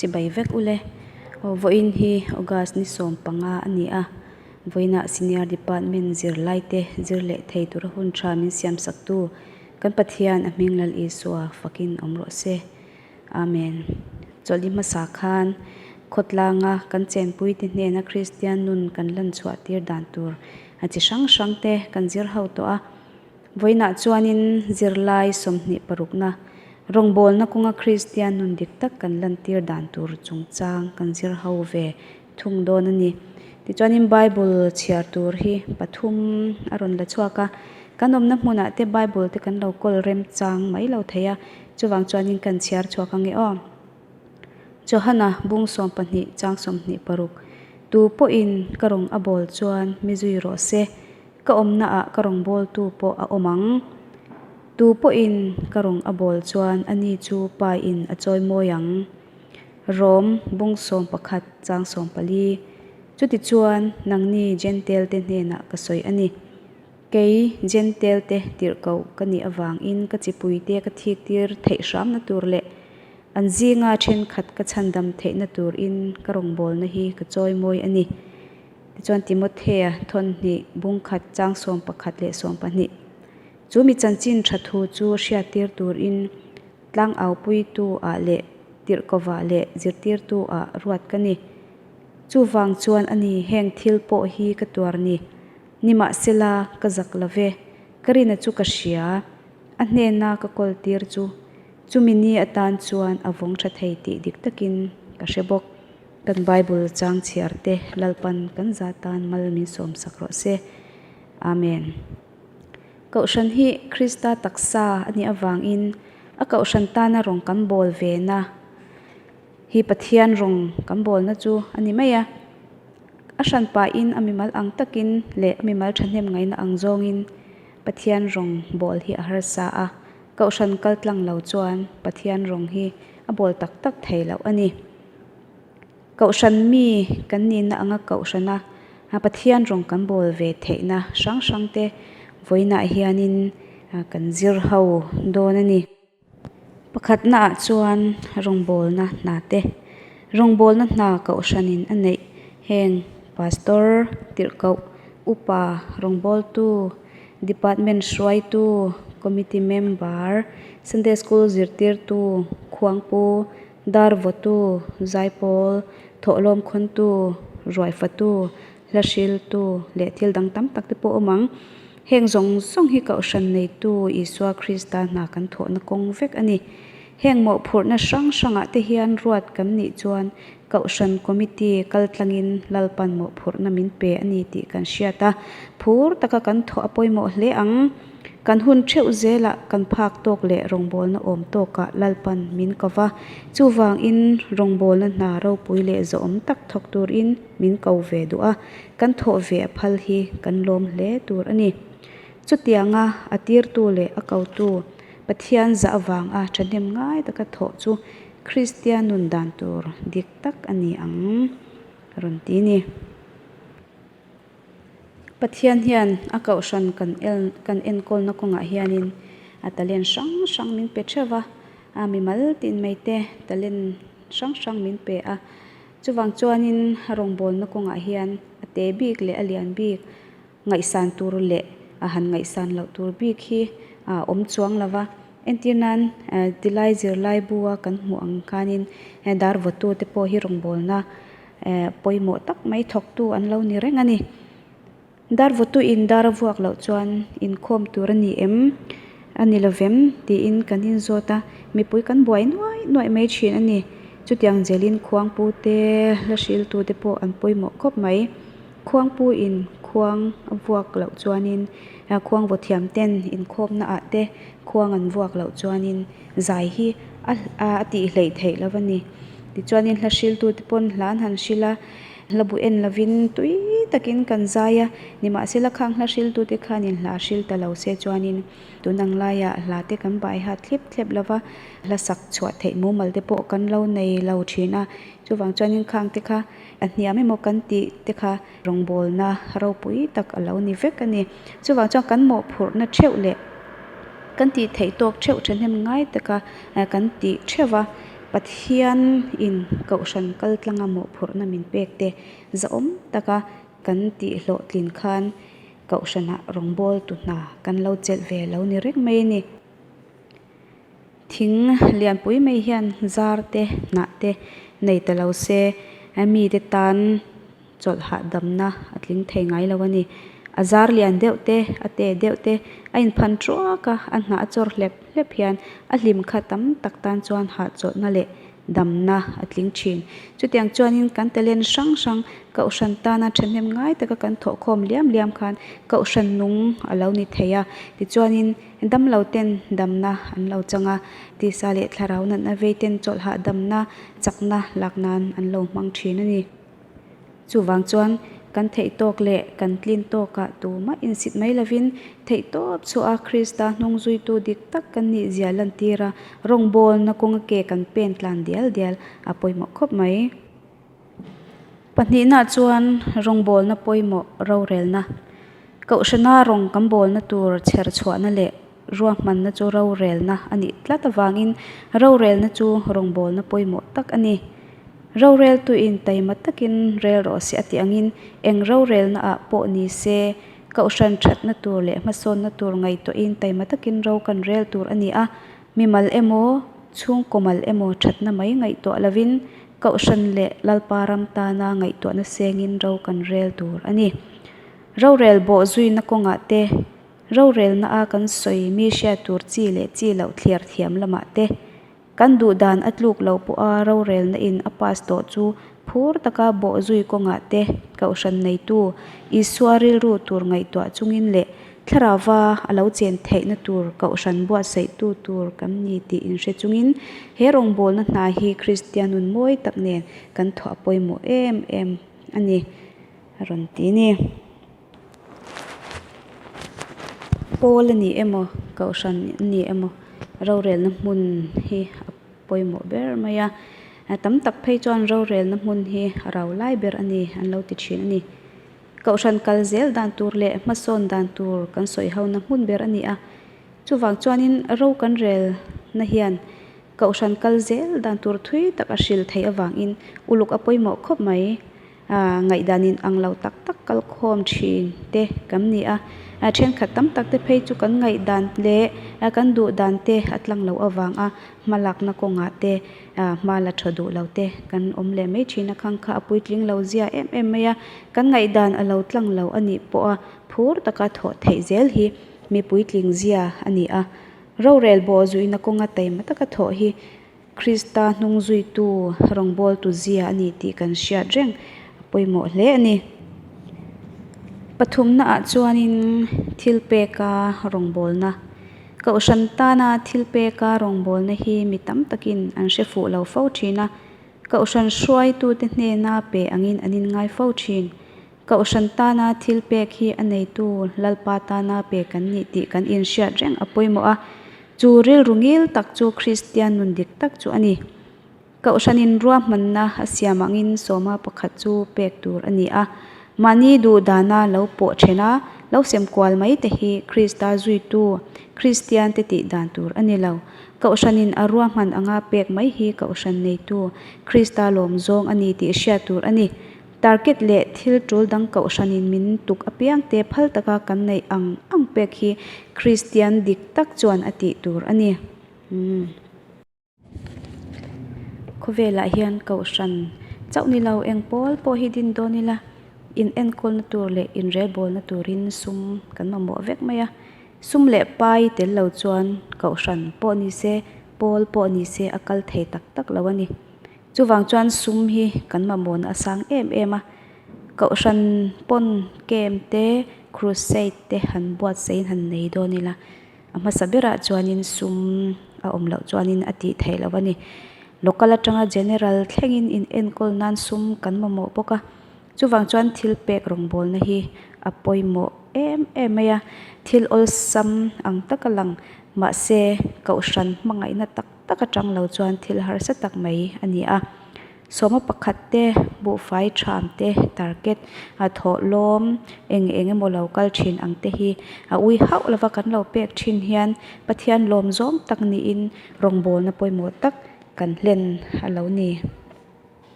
Chibai vek ule. Aw vawiin hi August ni 15 a ni a, vawiinah Senior Department zirlai te zir leh thei tura hun tha min siam sak tu kan Pathian a hming Lal Isua fakin awm rawh se. Amen. Chawlhni hmasa khan khawtlanga kan chenpui te hnena Kristian nun kan lan chhuah tir dan tur a chi hrang hrang te kan zir ho tawh a. Vawiinah chuanin zirlai 26na rawngbawlna kawnga Kristian nun dik tak kan lantir dan tur chungchang kan zir ho ve thung dawn a ni. Tichuanin Bible chhiar tur hi pathum a rawn la chhuak a, kan awmna hmunah te Bible te kan lo kawl remchang mai lo thei a, chuvang chuanin kan chhiar chhuak ange aw. Johana bung 12 chang 26, Tu pawhin ka rawng a bawl chuan mi zui rawh se. Ka awmna ah ka rawngbawltu pawh a awm ang. Tu pawhin ka rawng a bawl chuan ani chu Pa in a chawi mawi ang. Rom bung 11 chang 14 Chutichuan nangni Jentail te hnenah ka sawi a ni. Kei Jentail te tirhkoh ka nih avangin ka chipui te ka thik tir theih hramna tur leh an zinga thenkhat ka chhandam theihna turin ka rawngbawlna hi ka chawi mawi a ni. Tichuan Timothea thawnhnih bung khat chang 11 leh 12 chu mi chanchin tha thu chu hriattir turin tlang aupuitu ah leh tirhkawvah leh zirtirtu ah ruat ka ni. Chuvang chuan a ni heng thil pawh hi ka tuar ni. Nimahsela ka zak lo ve. Ka rina chu ka hria. A hnena ka kawl tir chu chumi ni atan chuan a vawng tha thei tih dik takin ka hre bawk. Kan Bible chang chhiar te Lalpan kan za tan mal min sawm sak rawh se. Amen. Kohhran hi Krista taksa a nih avangin a kohhran tana rawng kan bawl ve na hi Pathian rawng kan bawlna chu a ni mai a. A hran pahin a mimal ang takin leh a mimal thahnem ngaihna ang zawngin Pathian rawng bawl hi a harsa a. Kohhran kal tlang lo chuan Pathian rawng hi a bawl tak tak thei loh a ni. Kohhran mi kan nihna anga kohhrana Pathian rawng kan bawl ve theihna hrang hrang te vawiinah hianin kan zir ho dawn a ni. Pakhatnaah chuan rawngbawlna hna te, rawngbawlna hna kohhranin a neih heng Pastor, tirhkoh, upa, rawngbawltu, Department hruaitu, Committee member, Sunday School zirtirtu, khuangpu, dar vawtu, zaipawl, thawhlawm khawntu, ruaifatu, hla hriltu leh thil dang tam tak te pawh awm ang. Heng zawng zawng hi Kohhran neitu Isua Krista hna kan thawhna kawng vek a ni. Heng mawhphurhna hrang hrangah te hian ruat kan nih chuan Kohhran Committee kal tlangin Lalpan mawhphurhna min pe a ni tih kan hriat a, phur taka kan thawh a pawimawh hle ang. Kan hun theuh zelah kan phak tawk leh rawngbawlna awm tawkah Lalpan min ko va, chuvangin rawngbawlna hna ropui leh zawhawm tak thawk turin min ko ve duh a, kan thawh ve a phal hi kan lawm hle tur a ni. Chutianga a tirtu leh a kotu Pathian zah avanga thahnem ngai taka thawh chu Kristian nun dan tur dik tak a ni ang, rawn ti ni. Pathian hian a kohhran kan el kan enkawlna kawngah hianin a talent hrang hrang min pe theuh va, a mimal tin mai te talent hrang hrang min pe a. Chuvang chuanin rawngbawlna kawngah hian a te bik leh a lian bik Ngaihsan tur leh a han ngaihsan loh tur bik hi a awm chuang lo va. Entir nan tilai zirlai bu a kan hmuh ang khanin dar vawtu te pawh hi rawngbawlna pawimawh tak mai thawktu an lo ni reng a ni. Dar vawtu in dar a vuak loh chuan inkhawm tur a ni em? A ni lovem? Tiin kan inzawt a, mipui kan buai nuai nuai mai thin a ni. Chutiang zelin khuangpu te, hla hriltu te pawh an pawimawh khawp mai. Khuangpu in khuang a vuak loh chuanin khuang vaw thiam ten inkhawmna ah te khuang an vuak loh chuanin zai hi a a tih hleih theih lo a ni. Tichuanin hla hriltu te pawn hla an han hrilh a, hla bu en lovin tui takin kan zai a, nimahsela khang hla hriltu te khanin hla hril ta lo se chuanin tun ang laiah hla te kan bai hat thlep thlep lo va, hla sak chhuah theih mumal te pawh kan lo nei lo thin a, chuvang chuanin khang te kha A hniam emaw kan tih te kha rawngbawlna ropui tak a lo ni vek a ni. Chuvang chuan kan mawhphurhna theuh leh kan tih theih tawk theuh thahnem ngai taka kan tih theuh va. Pathian in Kohhran kaltlanga mawhphurhna min pek te zahawm taka kan tihhlawhtlin khan Kohhranah rawngbawltu hna kan lo chelh ve lo ni reng mai a ni. Thing lianpui mai hian zar te hnah te nei ta lo se mite tan chawlh hahdamna a tling thei ngai lo a ni. A zar lian deuh te a te deuh te a inphan thuak a, a hnah a chawr hlep hlep hian a hlim kha tam tak tan chuan hahchawlhna leh damna a tling thin. Chutiang chuanin kan talent hrang hrang Kohhran tana thahnem ngai taka kan thawhkhawm liam liam khan Kohhran nung a lo ni thei a. Tichuanin damlo ten damna an lo chang a, tisa leh thlarau natna vei ten chawlhah damna chakna lak nan an lo hmang thin a ni. Chuvang chuan kan theih tawk leh kan tlin tawkah tumah insit mai lovin theihtawp chhuah a Krista hnung zuitu dik tak kan nih zia lantir a, rawngbawlna kawnga ke kan pen tlan dial dial a pawimawh khawp mai. Pahnihnaah chuan rawngbawlna pawimawh rorelna, Kohhrana rawng kan bawlna tur chher chhuahna leh ruahmanna chu rorelna a nih tlat avangin rorelna chu rawngbawlna pawimawh tak a ni. Roreltuin taima takin rel rawh se a tih angin eng rorelna ah pawh ni se Kohhran thatna tur leh hmasawnna tur ngaihtuahin taima takin ro kan rel tur a ni a, mimal emaw chhungkaw mal emaw thatna mai ngaihtuah lovin Kohhran leh Lalpa ram tana ngaihtuahna sengin ro kan rel tur a ni. Rorel bawh zuina kawngah te, rorelna a kan sawi mi hriat tur chi leh chi loh thliar thiam lamah te, kan duh dan a tluk lo pawha rorelna in a pass tawh chu phur taka bawh zui kawngah te Kohhran neitu Isua rilru tur ngaihtuah chungin leh Thlarauva a lo chen theihna tur Kohhran buatsaihtu tur kan ni tih inhre chungin he rawngbawlna hna hi Kristian nun mawi tak nen kan thawh a pawimawh em em a ni. A rawn ti ni. Pawl a ni emaw, Kohhran a ni emaw rorelna hmun hi a pawimawh ber mai a. Tam tak phei chuan rorelna hmun hi a rau lai ber a ni an lo ti thin a ni. Kohhran kal zel dan tur leh hmasawn dan tur kan sawi hona hmun ber a ni a. Chuvang chuanin ro kan relna hian Kohhran kal zel dan tur thui tak a hril theih avangin uluk a pawimawh khawp mai. Ngaihdan in ang lo tak tak kal khawm thin te kan ni a, thenkhat tam tak te phei chu kan ngaihdan leh kan duh dan te a tlang loh avanga hma lakna kawngah te hma la tha duh lo te kan awm leh mai thin a, khang kha a puitling lo zia em em mai a, kan ngaihdan a lo tlang lo a nih pawha phur taka thawh theih zel hi mi puitling zia a ni a, rorel bawh zuihna kawnga taima taka thawh hi Krista hnung zuitu rawngbawltu zia a ni tih kan hriat reng a pawimawh hle a ni. Pathumnaah chuanin thil peka rawngbawlna, Kohhran tana thil peka rawngbawlna hi mi tam takin an hre fuh lo fo thin a, Kohhran hruaitute hnena pe angin an inngai fo thin. Kohhran tana thil pek hi a neitu Lalpa tana pe kan nih tih kan inhriat reng a pawimawh a, chu rilru ngil tak chu Kristian nun dik tak chu a ni. Kohhranin ruahmanna a siam angin sawma pakhat chu pek tur a ni a, mahni duh dana lo pawh then a, lo sem kual mai te hi Krista zuitu Kristiante tih dan tur a ni lo. Kohhranin a ruahman anga pek mai hi Kohhran neitu Krista lawm zawng a ni tih hriat tur a ni. Target leh thil tul dang kohhranin min tuk apiangte phal taka kan neih ang ang pek hi Kristian dik tak chuan a tih tur a ni. Umm. Khawvelah hian kohhran chauh ni lo eng pawl pawh hi din dawn ila in enkawlna tur leh inrelbawlna turin sum kan mamawh vek mai a. Sum leh pai tel lo chuan kohhran pawh ni se pawl pawh ni se a kal thei tak tak lo a ni. Chuvang chuan sum hi kan mamawhna a sang em em a, Kohhran pawn camp te, crusade te han buatsaih in han nei dawn ila, a hmasa berah chuanin sum a awm loh chuanin a tih theih loh a ni. Local atanga general thlengin in enkawl nan sum kan mamawh bawk a, chuvang chuan thil pek rawngbawlna hi a pawimawh em em mai a, thil awlsam ang taka lang mahse Kohhran hmangaihna tak tak atang lo chuan thil harsa tak mai a ni a. Sawma pakhat te, buhfai tham te, target a thawhlawm eng eng emaw lo kal thin ang te hi a ui hauh lova kan lo pek thin hian Pathian lawm zawng tak niin rawngbawlna pawimawh tak kan hlen a lo ni.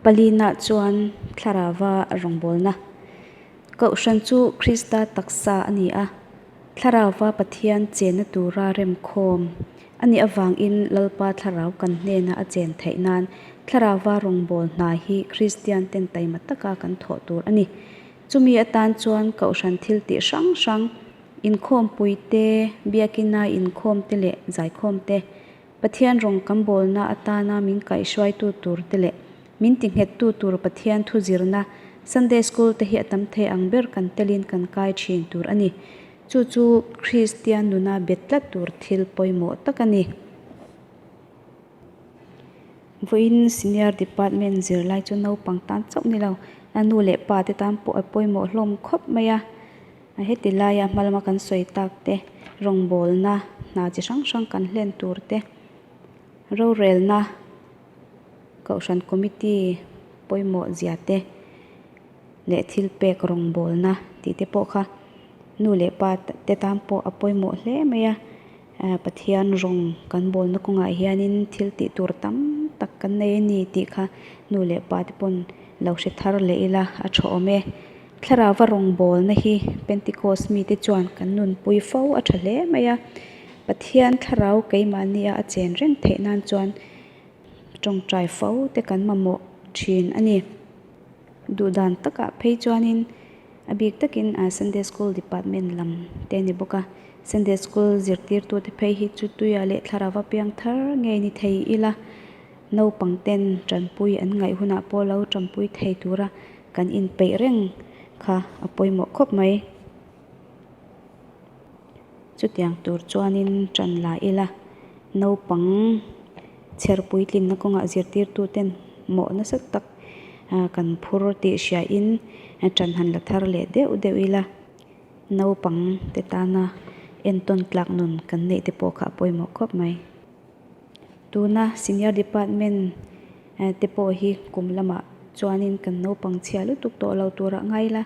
Palina chuan thlarauva rawngbawlna Kohhran chu Krista taksa a ni a, thlarauva Pathian chenna tura remkhawm a nih avangin Lalpa thlarau kan hnena a chen theih nan thlarauva rawngbâwl hna hi Kristian ten taima taka kan thawh tur a ni. Chumi atan chuan Kohhran thil tih hrang hrang, inkhawmpui te, biakina inkhawm te leh zaikhawm te, Pathian rawng kan bawlna atana min kaihhruaitu tur te leh min tinghettu tur Pathian thu zirna Sunday School te hi a tam thei ang ber kan telin kan kai thin tur a ni. Chu chu Kristian nuna bet tlat tur thil pawimawh tak a ni. Vawiin Senior Department zirlai chu naupang tan chauh ni lo, a nu leh pa te tan pawh a pawimawh hlawm khawp mai a. Heti laia hma lama kan sawi tak te, rawngbawlna hna chi hrang hrang kan hlen tur te, rorelna kohhran committee pawimawh zia te leh thil pek rawngbawlna tih te pawh kha nu leh pa te tan pawh a pawimawh hle mai a. Pathian rawng kan bawlna kawngah hianin thil tih tur tam tak kan nei a ni tih kha nu leh pa te pawn lo hre thar leh ila a tha awm e. Thlarauva rawngbawlna hi Pentecost mite chuan kan nunpui fo a tha hle mai a, Pathian thlarau keimahnia a chen reng theih nan chuan tawngtai fo te kan mamawh thin a ni. Duhdan takah phei chuanin a bik takin Sunday School Department lam te a ni bawk a, Sunday School zirtirtute phei hi chu tuia leh thlarauva piang thar ngei ni thei ila naupang ten tanpui an ngaih hunah pawh lo tanpui thei tura kan inpeih reng kha a pawimawh khawp mai. Chutiang tur chuanin tan la ila naupang chher puitlinna kawngah zirtirtuten mawh nasa tak kan phur tih hriain tan han la thar leh deuh deuh ila naupang te tana entawn tlak nun kan neih te pawh kha a pawimawh khawp mai. Tuna senior department te pawh hi kum lamah chuanin kan naupang chhia lutuk tawh lo turah ngai ila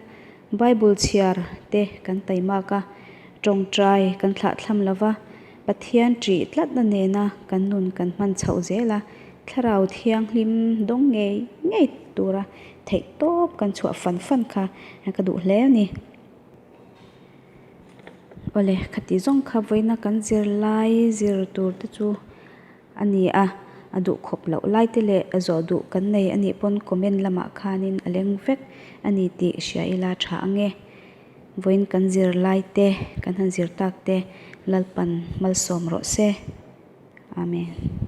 Bible chhiar te kan taimak a, tawngtai kan thlahthlam lo va, Pathian ṭih tlatna nena kan nun kan hman chhoh zel a, thlarau thianghlim dawng ngei ngei tura theih tawp kan chhuah fan fan kha ka duh hle a ni. Awle, khati zawng kha vawiina kan zirlai zir tur te chu a ni a, a duh khawp loh lai te leh a zawh duh kan nei a nih pawn comment lamah khanin a leng vek a ni tih hria ila tha ang e. Vawiin kan zirlai te, kan han zir tak te Lalpan malsawm rawh se. Amen.